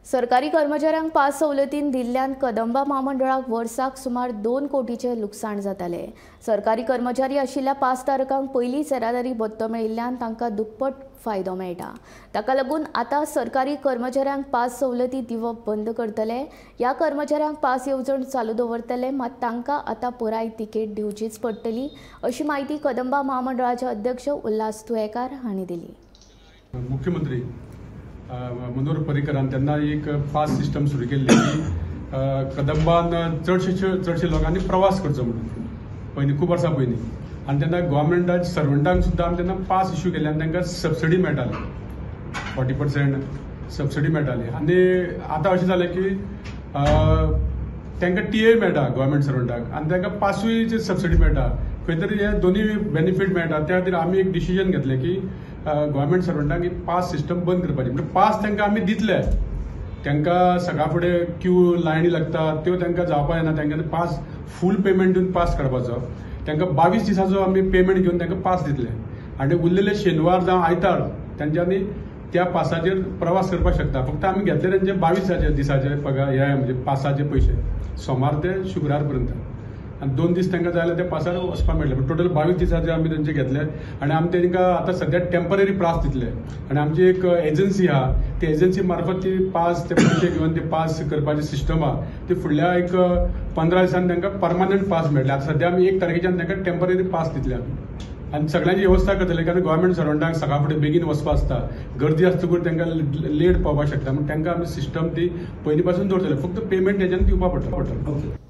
सरकारी कर्मचाऱ्यांक पास सवलतीन दिल्ल्यान कदंबा म्हामंडळाक वर्साक सुमार 2 कोटीचे लुकसाण जाताले। सरकारी कर्मचारी आशिल्ल्या पासधारकांक पयलींच येरादारी भत्तो मेळिल्ल्यान तांकां दुप्पट फायदो मेळटा। ताका लागून आतां सरकारी कर्मचाऱ्यांक पास सवलती दिवप बंद करतले। ह्या कर्मचाऱ्यांक पास येवजण चालू दवरतले, मात तांकां आतां पुराय तिकेट दिवचीच पडटली, अशी म्हायती कदंबा म्हामंडळाचे अध्यक्ष उल्हास तुयेकार हांणी दिली। मुख्यमंत्री मनोहर पर्रीकरान तेन्ना एक पास सिस्टम सुरू केल्ली की कदंबान चडशे लोकांनी प्रवास करचो म्हणून पयलीं, खूब वर्सां पयलीं। आनी तेन्ना गव्हर्मेंटान सर्वंटांक सुद्दां आमी तेन्ना पास इश्यू केल्ले आनी तांकां सबसिडी मेळटाली, 40% सबसिडी मेळटाली। आनी आतां अशें जालें की तांकां टीए मेळटा गव्हर्मेंट सर्वंटाक आनी तांकां पासूय सबसिडी मेळटा, खंय तरी हे दोनूय बेनिफीट मेळटा। त्या खातीर आमी एक डिसिजन घेतलें की गव्हर्मेंट सर्वंटांक ही पास सिस्टम बंद करपाची। म्हणजे पास तांकां आमी दितले, तांकां सकाळ फुडें क्यू लायनी लागता त्यो तांकां जावपा जायना, तांकां पास फूल पेमेंट दिवन पास काडपाचो। तांकां 22 दिसाचो आमी पेमेंट घेवन तांकां पास दितले आनी उरलेले शेनवार जावं आयतार तांच्यांनी त्या पासाचेर प्रवास करपाक शकता। फक्त आमी घेतले तांचे 22 दिसाचे पगार, हे म्हणजे पासाचे पयशे सोमार ते शुक्रार पर्यंत, आनी 2 दीस तांकां जाय जाल्यार त्या पासार वचपाक मेळटलें। पण टोटल 22 दिसाचे आमी तांचे घेतले आनी आमी तांकां आतां सद्या टेम्पररी पास दितले। आनी आमची एक एजन्सी आहा, ती एजन्सी मार्फत ती पास ते पयशे घेवन ते पास करपाची सिस्टम आहा ती फुडल्या एक 15 दिसांनी तांकां परमनंट पास मेळटले। आतां सद्या आमी 1 तारखेच्यान तांकां टेम्पररी पास दितले आमी आनी सगळ्यांची वेवस्था करतले, कारण गव्हर्मेंट सर्वंटांक सकाळ फुडें बेगीन वचपा आसता, गर्दी आसतकूच तांकां लेट पावपाक शकता, म्हण तांकां आमी सिस्टम ती पयलीं पासून दवरतले, फक्त पेमेंट तेज्यान दिवपा पडटलें।